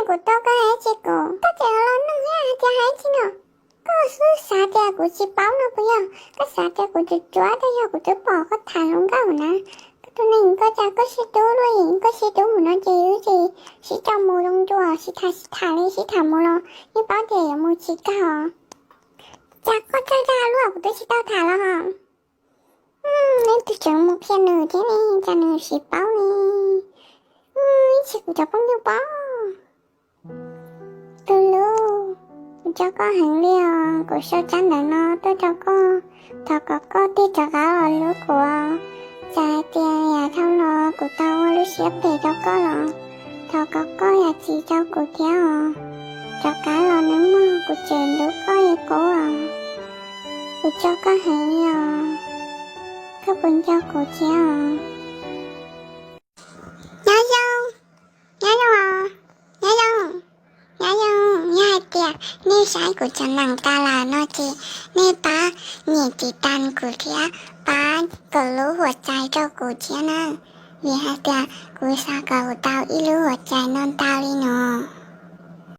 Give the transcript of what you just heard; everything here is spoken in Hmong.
Kuv tau koj hais tsis, kuv koj tseem los nug thiab hais tias hais tsis no. Koj xub xav tias kuv tsis paub no puas yog? Koj xav tias kuv tsuav tsuav, twb yog kuv twb pom koj tham hluas nkauj na. Koj tus neeg koj cas koj sib tub luaj, koj sib tub mus no ces wb ces sib coj mus zoo dua, sib tham sib tham li sib tham mus los yeej paub tias yuav mus tsis kawg os. Cas koj txawj dag luaj, kuv twb tsis tau tham los. Neb twb tseem mus qhia nws thiab ne, cas nws tsis paub ne? Ib txhia kuv cov phooj ywg pob. Tus hlub, kuv nco koj heev li os, kuv sau tsab ntawv no tuaj rau koj, thov kom koj tig rov qab los hlub kuv. Txawm hais tias yav dhau los kuv tau ua lub siab phem rau koj los thov kom koj zam txim rau kuv thiab os. Rov qab los nawb mog, kuv tseem hlub koj li qub os. Kuv nco koj heev li os, koj puas nco kuv thiab os? Nyob zoo, nyob zoo os, nyob zoo, nyob zoo. Yog hais tias nej saib kuv cov nees tas lawm no ces nej pab nias tiv tas kuv thiab pab kom lub huam cais rau kuv thiab na, vim hais tias kuv xav kom tau ib lub huam cais no ntau li no.